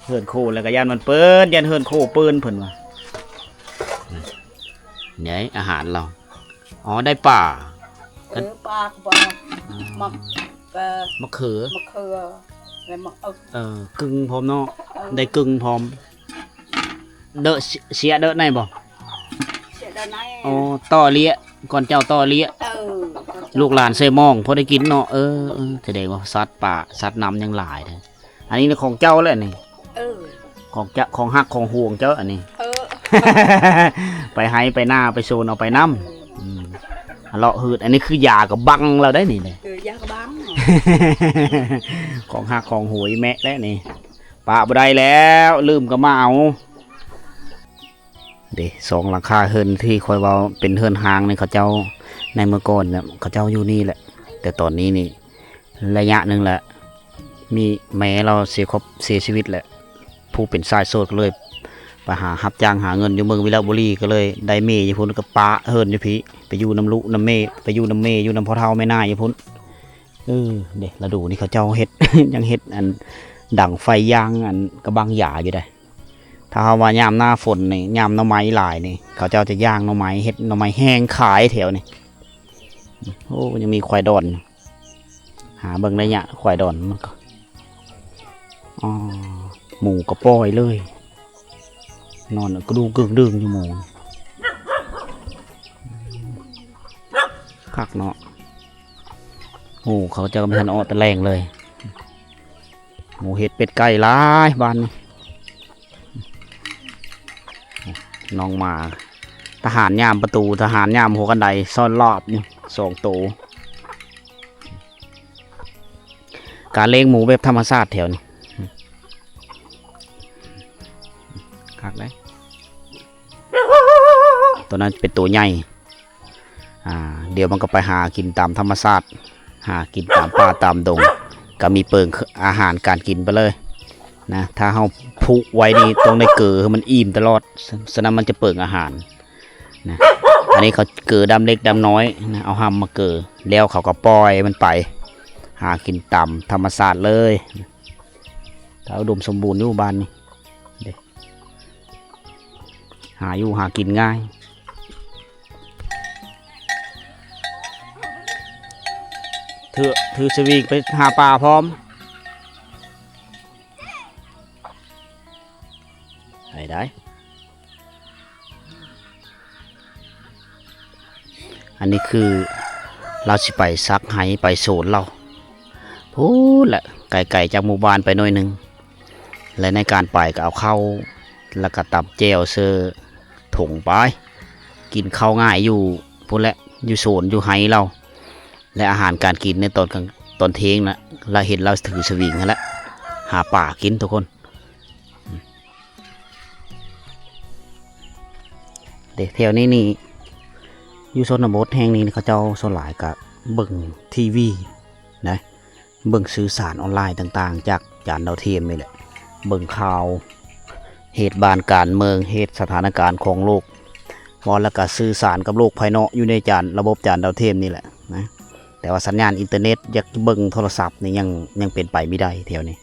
ເຮືອນໂຄແລ້ວກໍຢ້ານມັນເປີນ ຢ້ານເຮືອນໂຄເປີນເພິ່ນວ່າ. ນີ້ອາຫານລາວ. ອໍ ໄດ້ປາ. ເອີ ປາກໍບໍ່ ອືມ ໝາກ ເອີ ໝາກເຂືອ ໝາກເຂືອ ແລະໝາກເອີ. ເອີ ກຶ່ງພ້ອມເນາະ. ເອີ ໄດ້ກຶ່ງພ້ອມ. ເດີ ເສຍເດີໃນບໍ່? ເສຍເດີໃນ. ອໍ ຕໍ່ເລຍ ກ່ອນເຈົ້າຕໍ່ເລຍ. ເອີ ລູກຫຼານໃສ່ໝອງພໍໄດ້ກິນເນາະ. ເອີ ເອີ ສະແດງວ່າສັດປ່າສັດນ້ຳຍັງຫຼາຍແທ້. ອັນນີ້ຂອງເຈົ້າແຫຼະນີ້. ເອີ ຂອງເຈົ້າ ຂອງຮັກຂອງຫວງເຈົ້າອັນນີ້. ເອີ ໄປໄຮ່ໄປນາໄປໂຊນເອົາໄປນຳ. ເອີ ອືມ ເລາະຮືດ. ອັນນີ້ຄືຢາກະບັງລາວໄດ໋ນີ້. ເອີ ຢາກະບັງ ຂອງຮັກຂອງຫວງອີ່ແມະແຫຼະນີ້. ປະບໍ່ໄດ້ແລ້ວ ລືມກໍມາເອົາ. ເດ້ ສອງຫຼັງຄາເຮືອນທີ່ຂ້ອຍເວົ້າເປັນເຮືອນຮ້າງນີ້ ເຂົາເຈົ້າໃນເມື່ອກ່ອນນະ ເຂົາເຈົ້າຢູ່ນີ້ແຫຼະ. ແຕ່ຕອນນີ້ນີ້ໄລຍະໜຶ່ງແຫຼະ ມີແມ່ລາວເສຍຄອບ ເສຍຊີວິດແຫຼະ. ຜູ້ເປັນຊາຍໂສດກໍເລີຍໄປຫາຮັບຈ້າງຫາເງິນຢູ່ເມືອງວິລະບູລີ ກໍເລີຍໄດ້ເມຢູ່ພຸ້ນ ກໍປະເຮືອນຢູ່ພີ້ ໄປຢູ່ນຳລູກນຳເມ ໄປຢູ່ນຳເມ ຢູ່ນຳພໍ່ເຖົ້າແມ່ນາຢູ່ພຸ້ນ. ເອີ ເດ້ ລະດູນີ້ເຂົາເຈົ້າເຮັດ ຍັງເຮັດອັນດັງໄຟຢ່າງອັນກະບັງຢາຢູ່ໃດ໋. ຖ້າເຮົາວ່າຍາມໜ້າຝົນນີ້ ຍາມໜໍ່ໄມ້ຫຼາຍນີ້ ເຂົາເຈົ້າຈະຍ່າງໜໍ່ໄມ້ ເຮັດໜໍ່ໄມ້ແຫ້ງຂາຍແຖວນີ້. ໂອ້ ຍັງມີຄວາຍດອນ ຫາເບິ່ງໄລຍະຄວາຍດອນມັນກໍ ອໍ ໝູກໍປ່ອຍເລີຍ ນອນກະດູກຶ່ງດຶງຢູ່ໝູ ຄັກເນາະ. ໂອ້ ເຂົາເຈົ້າກໍບໍ່ທັນອອກແຕ່ແລງເລີຍ. ໝູເຫັດເປັດໄກ່ຫຼາຍບ້ານນີ້. ນ້ອງໝາ ທະຫານຍາມປະຕູ ທະຫານຍາມຫົວຄັນໄດ ຊ້ອນລອບຢູ່ສອງໂຕ. ການລ້ຽງໝູແບບທຳມະຊາດແຖວນີ້ ຄັກເດ້. ໂຕນັ້ນເປັນໂຕໃຫຍ່. ອ່າ ດຽວມັນກໍໄປຫາກິນຕາມທຳມະຊາດ ຫາກິນຕາມປ່າຕາມດົງ ກໍມີເປິງອາຫານການກິນໄປເລີຍນະ. ຖ້າເຮົາຜູກໄວ້ນີ້ຕ້ອງໄດ້ເກີໃຫ້ມັນອີ່ມຕະຫຼອດ ສະນັ້ນມັນຈະເປິງອາຫານນະ. ອັນນີ້ເຂົາເກີດຳເລັກດຳນ້ອຍນະ ເອົາຮ່ຳມາເກີ ແລ້ວເຂົາກໍປ່ອຍມັນໄປຫາກິນຕາມທຳມະຊາດເລີຍ. ຖ້າອຸດົມສົມບູນຢູ່ບ້ານນີ້ເດ້ ຫາຢູ່ຫາກິນງ່າຍ. ຖື ຖືສະວິງໄປຫາປາພ້ອມ ໄດ້ ໄດ້. ອັນນີ້ຄືລາວຊິໄປສັກໄຮ່ໄປສວນລາວ ພຸ້ນແຫຼະ ໄກໆຈາກໝູ່ບ້ານໄປໜ້ອຍໜຶ່ງ ແລະ ໃນການໄປກໍເອົາເຂົ້າ ແລ້ວກໍຕຳແຈ່ວເຊີຖົງໄປ ກິນເຂົ້າງ່າຍຢູ່ພຸ້ນແຫຼະ ຢູ່ສວນຢູ່ໄຮ່ລາວ. ແລະອາຫານການກິນໃນຕອນກາງ ຕອນເທງນະ ລະເຫັນລາວຖືສະວິງຫັ້ນແຫຼະ ຫາປາກິນທຸກຄົນ. ເດ້ ແຖວນີ້ນີ້ ຢູ່ຊົນນະບົດແຫ່ງນີ້ ເຂົາເຈົ້າສ່ວນຫຼາຍກະເບິ່ງທີວີນະ ເບິ່ງສື່ສານອອນລາຍຕ່າງໆ ຈາກຈານດາວທຽມນີ້ແຫຼະ ເບິ່ງຂ່າວ ເຫດການການເມືອງ ເຫດສະຖານະການຂອງໂລກ ເວົ້າແລ້ວກະສື່ສານກັບໂລກພາຍນອກຢູ່ໃນຈານ ລະບົບຈານດາວທຽມນີ້ແຫຼະນະ. ແຕ່ວ່າສັນຍານອິນເຕີເນັດ ຢາກເບິ່ງໂທລະສັບນີ້ ຍັງ ຍັງເປັນໄປບໍ່ໄດ້ແຖວນີ້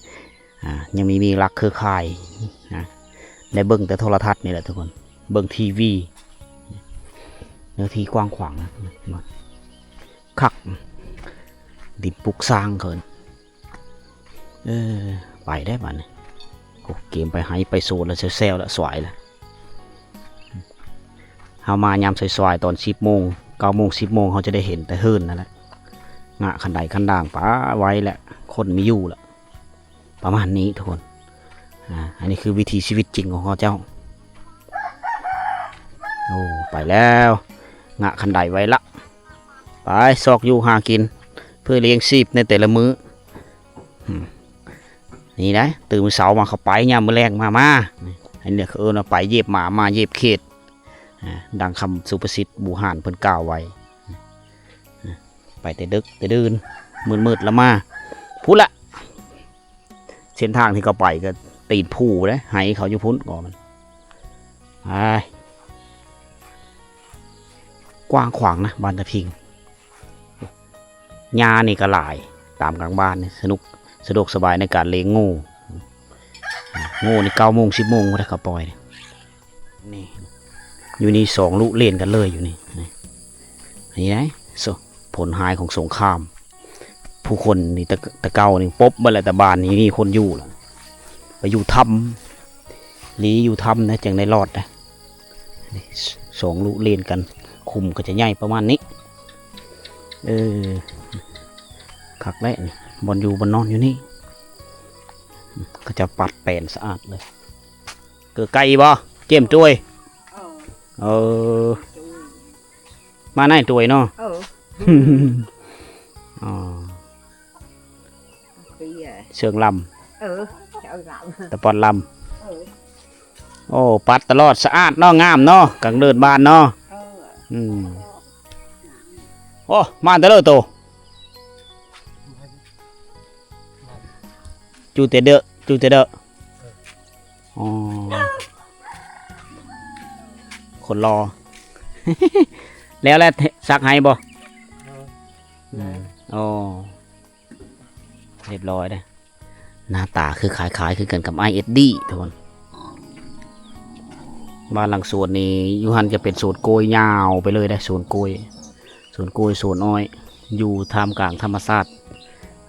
ອາ ຍັງມີ ມີຫຼັກເຄືອຂ່າຍນະ ໄດ້ເບິ່ງແຕ່ໂທລະທັດນີ້ແຫຼະທຸກຄົນ ເບິ່ງທີວີ. ເນື້ອທີ່ກວ້າງຂວາງນະ ຄັກ ດິນປຸກສ້າງເຂົາເອີ້ນ. ເອີ ໄປແລ້ວບາດນີ້ ໂອ້ ເກມໄປໄຮ່ໄປສວນແລ້ວ ແຊວໆ ແລ້ວ ສວາຍແລ້ວ. ເຮົາມາຍາມສວາຍໆ ຕອນສິບໂມງ ເກົ້າໂມງ ສິບໂມງ ເຮົາຈະໄດ້ເຫັນແຕ່ເຮືອນຫັ້ນແຫຼະ ງະຄັນໄດຄັນດ່າງປະໄວ້ແຫຼະ ຄົນມີຢູ່ແຫຼະ ປະມານນີ້ທຸກຄົນ. ອາ ອັນນີ້ຄືວິຖີຊີວິດຈິງຂອງເຂົາເຈົ້າ. ໂອ້ ໄປແລ້ວ ງະຄັນໄດໄວ້ລະ ໄປຊອກຢູ່ຫາກິນ ເພື່ອລ້ຽງຊີບໃນແຕ່ລະມື້. ອືມ ນີ້ນະ ຕື່ນເຊົ້າມາເຂົ້າໄປ ຍາມມື້ແລງມາ ມາ ອັນນີ້ເຂົາເອີ້ນວ່າໄປຢຽບໝາ ມາຢຽບເຂດ ອາ ດັ່ງຄຳສຸພາສິດບູຮານເພິ່ນກ່າວໄວ້. ໄປແຕ່ດຶກແຕ່ດື່ນ ມືດໆ ລະມາ ພຸ້ນລະ ເສັ້ນທາງທີ່ເຂົາໄປກໍຕີນພູເດ້ ໄຮ່ເຂົາຢູ່ພຸ້ນກໍມັນ ອ້າຍ ກວ້າງຂວາງນະ ບ້ານຕາພິງ. ຫຍ້ານີ້ກໍຫຼາຍ ຕາມກາງບ້ານນີ້ ສະໜຸກ ສະດວກສະບາຍໃນການລ້ຽງງູ. ງູນີ້ເກົ້າໂມງ ສິບໂມງພຸ້ນແຫຼະເຂົາປ່ອຍນີ້ ຢູ່ນີ້ສອງລຸເລ່ນກັນເລີຍຢູ່ນີ້ ນີ້ ນີ້ໄດ໋ ໂຊ ຜົນຮ້າຍຂອງສົງຄາມ ຜູ້ຄົນນີ້ ແຕ່ ແຕ່ເກົ່ານີ້ປົບເບິດແລ້ວ ແຕ່ບ້ານນີ້ມີຄົນຢູ່ລະ ໄປຢູ່ຖ້ຳ ຫຼີຢູ່ຖ້ຳນະ ຈັ່ງໄດ້ລອດນະ. ນີ້ ສອງລຸເລ່ນກັນ ຂຸມກໍຈະໃຫຍ່ປະມານນີ້. ເອີ ຄັກແຫຼະນີ້ ບ່ອນຢູ່ບ່ອນນອນຢູ່ນີ້ ເຂົາເຈົ້າປັດແປນສະອາດເລີຍ. ເກີໄກ່ບໍ່ ເຈມຕວຍ? ເອີ ເອີ ມາໃນຕວຍເນາະ. ເອີ ອໍ ເຊີງລຳ ເອີ ເຊີງລຳ ຕະປອນລຳ. ເອີ ໂອ້ ປັດຕະຫຼອດ ສະອາດເນາະ ງາມເນາະ ກາງເດີ່ນບ້ານເນາະ. ເອີ ອືມ ໂອ້ ມາແຕ່ເລີໂຕ ຈູແຕ່ເດີ ຈູແຕ່ເດີ. ອໍ ຄົນຫຼໍ່ ແລ້ວ ແລ້ວ ຊັກໃຫ້ບໍ່? ອືມ ອໍ ຮຽບຮ້ອຍເດ້. ໜ້າຕາຄືຄ້າຍໆ ຄືກັນກັບອ້າຍເອັດດີ້ທຸກຄົນ. ບ້ານຫຼັງສວນນີ້ ຢູ່ຫັ້ນຈະເປັນສວນກ້ວຍຍາວໄປເລີຍເດ້ ສວນກ້ວຍ ສວນກ້ວຍ ສວນອ້ອຍ ຢູ່ທ່າມກາງທຳມະຊາດ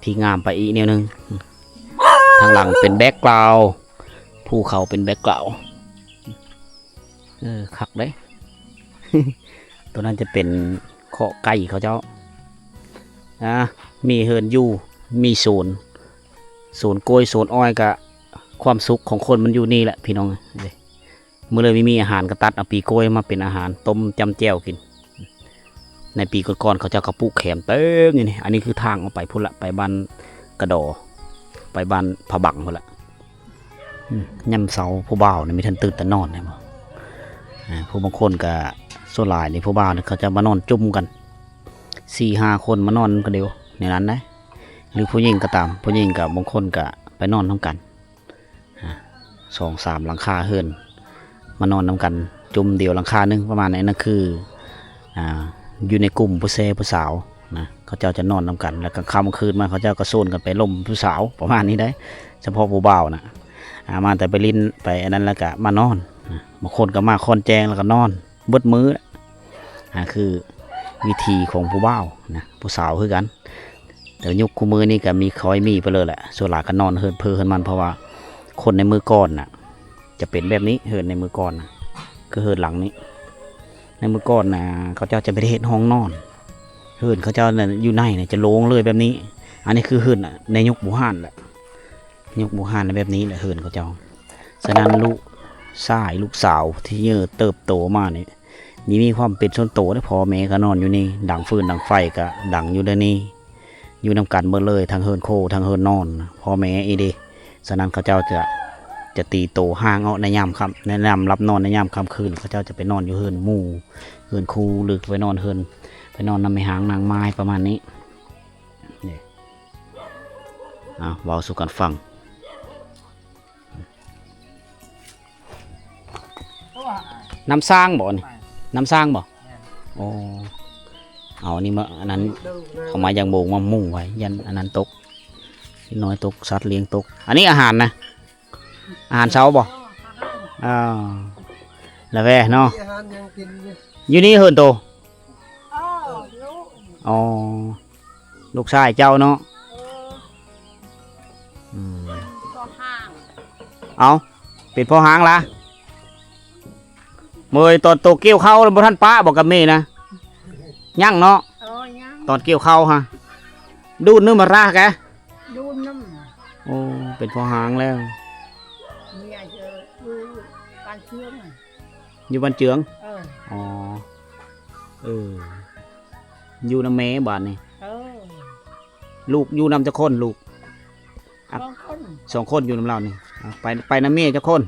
ທີ່ງາມໄປອີກແນວໜຶ່ງ. ທາງຫຼັງເປັນແບັກກຣາວ ພູເຂົາເປັນແບັກກຣາວ. ເອີ ຄັກເດ້. ໂຕນັ້ນຈະເປັນຄອກໄກ່ເຂົາເຈົ້າ. ອາ ມີເຮືອນຢູ່ ມີສວນ ສວນກ້ວຍ ສວນອ້ອຍ ກະຄວາມສຸກຂອງຄົນມັນຢູ່ນີ້ແຫຼະພີ່ນ້ອງ. ມື້ເລີຍມີອາຫານກະຕັດເອົາປີກ້ວຍມາເປັນອາຫານ ຕົ້ມຈ້ຳແຈ່ວກິນ. ໃນປີກ່ອນໆ ເຂົາເຈົ້າກໍປູກແຂມເຕັມຢູ່ນີ້. ອັນນີ້ຄືທາງອອກໄປພຸ້ນລະ ໄປບ້ານກະດໍ ໄປບ້ານພະບັງພຸ້ນລະ. ອືມ ຍາມເຊົ້າຜູ້ບ່າວນີ້ມີແຕ່ຕື່ນແຕ່ນອນແມ່ນບໍ່? ອາ ຜູ້ບາງຄົນກະ ສ່ວນຫຼາຍນີ້ຜູ້ບ່າວນີ້ເຂົາຈະມານອນຈຸ້ມກັນ ສີ່ຫ້າຄົນມານອນກັນດຽວໃນນັ້ນໄດ໋ ຫຼືຜູ້ຍິງກໍຕາມ ຜູ້ຍິງກໍບາງຄົນກໍໄປນອນນຳກັນ ອາ ສອງສາມຫຼັງຄາເຮືອນ ມານອນນຳກັນຈຸ້ມດຽວຫຼັງຄາໜຶ່ງ ປະມານນັ້ນ. ນັ້ນຄື ອາ ຢູ່ໃນກຸ່ມຜູ້ແຊຜູ້ສາວນະ ເຂົາເຈົ້າຈະນອນນຳກັນ ແລ້ວກາງຄ່ຳກາງຄືນມາ ເຂົາເຈົ້າກໍຊວນກັນໄປລົມຜູ້ສາວ ປະມານນີ້ໄດ໋ ສະເພາະຜູ້ບ່າວນະ. ອາ ມາແຕ່ໄປຫຼິ້ນໄປອັນນັ້ນ ແລ້ວກະມານອນນະ ບາງຄົນກໍມາຄອນແຈ້ງ ແລ້ວກໍນອນເບິດມື້. ອາ ຄືວິຖີຂອງຜູ້ບ່າວນະ ຜູ້ສາວຄືກັນ. ແຕ່ຍຸກຄູ່ມື້ນີ້ກໍມີ ຄ່ອຍມີໄປເລີຍແຫຼະ ສ່ວນຫຼາຍກໍນອນເຮືອນເພີເຮືອນມັນ ເພາະວ່າຄົນໃນມື້ກ່ອນນະ ຈະເປັນແບບນີ້ ເຮືອນໃນມື້ກ່ອນນະ ຄືເຮືອນຫຼັງນີ້. ໃນມື້ກ່ອນນະ ເຂົາເຈົ້າຈະບໍ່ໄດ້ເຮັດຫ້ອງນອນ ເຮືອນເຂົາເຈົ້ານະ ຢູ່ໃນນະ ຈະໂລ່ງເລີຍແບບນີ້. ອັນນີ້ຄືເຮືອນໃນຍຸກບູຮານແຫຼະ ຍຸກບູຮານແບບນີ້ແຫຼະເຮືອນເຂົາເຈົ້າ. ສະນັ້ນລູກຊາຍລູກສາວທີ່ເຫຍີເຕີບໂຕມານີ້ ມີ ມີຄວາມເປັນສ່ວນໂຕເດ້. ພໍ່ແມ່ກໍນອນຢູ່ນີ້, ດັງຟືນດັງໄຟກໍດັງຢູ່ໃນນີ້, ຢູ່ນຳກັນເບິດເລີຍ, ທັງເຮືອນໂຄ ທັງເຮືອນນອນ ພໍ່ແມ່ອີ່ເດ. ສະນັ້ນເຂົາເຈົ້າຈະ ຈະຕີໂຕຫ່າງອອກໃນຍາມຄ່ຳ ໃນຍາມຫຼັບນອນໃນຍາມຄ່ຳຄືນ, ເຂົາເຈົ້າຈະໄປນອນຢູ່ເຮືອນໝູ່ ເຮືອນຄູ່ ຫຼືໄປນອນເຮືອນ ໄປນອນນຳແມ່ຮ້າງນາງໝ້າຍປະມານນີ້. ນີ້ ເອົາ ເວົ້າສູ່ກັນຟັງ. ນ້ຳສ້າງບໍ່ນີ້? ນ້ຳສ້າງບໍ່? ແມ່ນ. ໂອ້ ເອົາອັນນີ້ມາ ອັນນັ້ນ ເອົາມາຢາງໂບງມາມຸງໄວ້ ຢ້ານອັນນັ້ນຕົກ ເດັກນ້ອຍຕົກ ສັດລ້ຽງຕົກ. ອັນນີ້ອາຫານນະ? ອາຫານເຊົ້າບໍ່? ເອີ ລະແວເນາະ. ມີອາຫານຫຍັງກິນຢູ່? ຢູ່ນີ້ເຮືອນໂຕ? ເອີ ລູກ ອໍ ລູກຊາຍເຈົ້າເນາະ? ເອີ ອືມ ພໍ່ຮ້າງ. ເອົ້າ ເປັນພໍ່ຮ້າງລະ? ເມີຍຕອນໂຕກ່ຽວເຂົ້າແລ້ວບໍ່ທັນປະບໍ່ກັບແມ່ນະ? ຍັງເນາະ? ເອີ ຍັງ. ຕອນກ່ຽວເຂົ້າຫະ ດູດໜຶ່ງມາລາກະ? ດູດໜຶ່ງ. ໂອ້ ເປັນພໍ່ຮ້າງແລ້ວ. ເມຍຢູ່ບ້ານເຈືອງ. ຢູ່ບ້ານເຈືອງ? ເອີ ອໍ ເອີ ຢູ່ນຳແມ່ບາດນີ້. ເອີ ລູກຢູ່ນຳຈັກຄົນລູກ? ສອງຄົນ. ສອງຄົນຢູ່ນຳລາວນີ້. ໄປ ໄປນຳແມ່ຈັກຄົນ?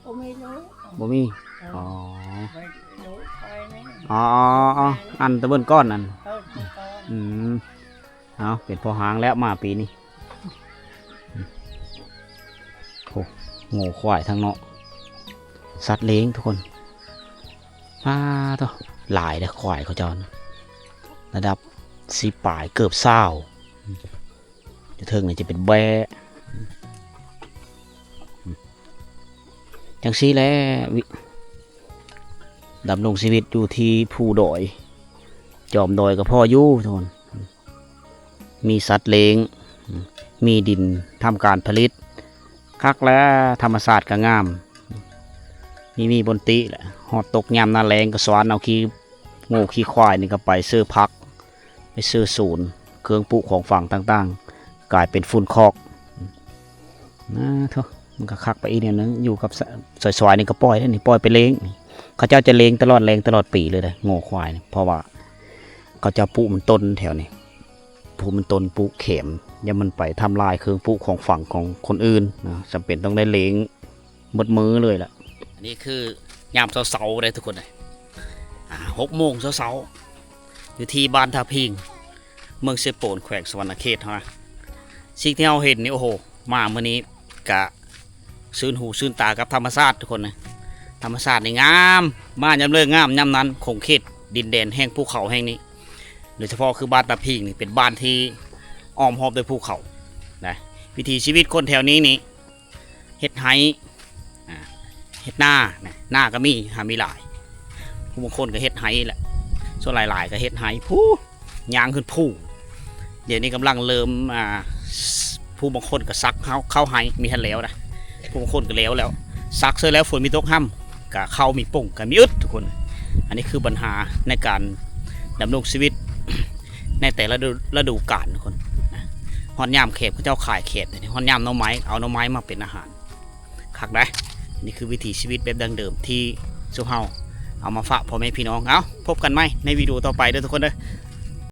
ບໍ່ມີລູກ. ບໍ່ມີ? ເອີ ອໍ ໄປລູກໄປນີ້. ອໍ ອັນຕະເບິ່ນກ່ອນນັ້ນ. ເອີ ຕະເບິ່ນກ່ອນ. ອືມ ເອົາ ເປັນພໍ່ຮ້າງແລ້ວມາປີນີ້. ໂອ້ ງົວຄວາຍທາງນອກ ສັດລ້ຽງທຸກຄົນ. ປາໂທ້ ຫຼາຍເດ້ ຄວາຍເຂົາເຈົ້ານະ ລະດັບສິບປາຍ ເກືອບຊາວ. ຢູ່ເທິງນີ້ຈະເປັນແບ້. ຈັ່ງຊີ້ແຫຼະ ວິ ດຳລົງຊີວິດຢູ່ທີ່ພູດອຍ ຈອມດອຍກໍພໍຢູ່ທຸກຄົນ. ມີສັດລ້ຽງ ມີດິນທຳການຜະລິດ ຄັກແຫຼະ. ທຳມະຊາດກໍງາມ ມີ ມີບົນຕິແຫຼະ. ຮອດຕົກຍາມໜ້າແລ້ງກໍສວານເອົາຂີ້ງົວຂີ້ຄວາຍນີ້ກໍໄປເຊີຜັກ ໄປເຊີສວນ ເຄື່ອງປູກຂອງຝັງຕ່າງໆ ກາຍເປັນຝຸ່ນຄອກ. ນາໂທ້ ມັນກໍຄັກໄປອີກແນວໜຶ່ງ. ຢູ່ກັບສະ ສວາຍໆນີ້ກໍປ່ອຍເດ້ນີ້ ປ່ອຍໄປລ້ຽງ. ເຂົາເຈົ້າຈະລ້ຽງຕະຫຼອດແລ້ງຕະຫຼອດປີເລີຍເດ້ ງົວຄວາຍນີ້ ເພາະວ່າເຂົາເຈົ້າປູກມັນຕົ້ນແຖວນີ້ ປູກມັນຕົ້ນ ປູກແຂມ ຢ່າມັນໄປທຳລາຍເຄື່ອງປູກຂອງຝັງຂອງຄົນອື່ນນະ. ຈຳເປັນຕ້ອງໄດ້ລ້ຽງໝົດມື້ເລີຍລະ. ອັນນີ້ຄືຍາມເຊົ້າໆເດ້ທຸກຄົນເອີຍ ອ່າ ຫົກໂມງເຊົ້າໆ ຢູ່ທີ່ບ້ານທ່າພິງ ເມືອງເຊໂປນ ແຂວງສະຫວັນນະເຂດເຮົານະ. ສິ່ງທີ່ເຮົາເຫັນນີ້ ໂອ້ໂຫ ມາມື້ນີ້ກະຊື່ນຫູຊື່ນຕາກັບທຳມະຊາດທຸກຄົນນະ. ທຳມະຊາດນີ້ງາມ ມາຍາມເລີງາມຍາມນັ້ນ. ຂົງເຂດດິນແດນແຫ່ງພູເຂົາແຫ່ງນີ້ ໂດຍສະເພາະຄືບ້ານຕາພິງນີ້ ເປັນບ້ານທີ່ອ້ອມຮອບດ້ວຍພູເຂົານະ. ວິຖີຊີວິດຄົນແຖວນີ້ນີ້ ເຮັດໄຮ່ ອ່າ ເຮັດນານະ ນາກໍມີ ຫາມີຫຼາຍ. ຜູ້ບາງຄົນກໍເຮັດໄຮ່ແຫຼະ ສ່ວນຫຼາຍໆກໍເຮັດໄຮ່ ພູ ຍ່າງຂຶ້ນພູ. ດຽວນີ້ກຳລັງເລີ່ມ ອ່າ ຜູ້ບາງຄົນກໍສັກເຂົ້າ ເຂົ້າໄຮ່ ມີທັນແລ້ວນະ. ຜູ້ບາງຄົນກໍແລ້ວແລ້ວ ສັກເສີດແລ້ວ ຝົນມີຕົກຮ່ຳ ກໍເຂົ້າມີປົ່ງ ກໍມີອຶດທຸກຄົນ. ອັນນີ້ຄືບັນຫາໃນການດຳລົງຊີວິດໃນແຕ່ລະດູ ລະດູການທຸກຄົນ. ຮອດຍາມແຂກ ເຂົາເຈົ້າຂາຍແຂກ ຮອດຍາມໜໍ່ໄມ້ ເອົາໜໍ່ໄມ້ມາເປັນອາຫານ. ຄັກໄດ໋. ນີ້ຄືວິຖີຊີວິດແບບດັ້ງເດີມທີ່ຊຸມເຮົາເອົາມາຝາກພໍ່ແມ່ພີ່ນ້ອງ. ເອົາ ພົບກັນໃໝ່ໃນວິດີໂອຕໍ່ໄປເດີທຸກຄົນເດີ.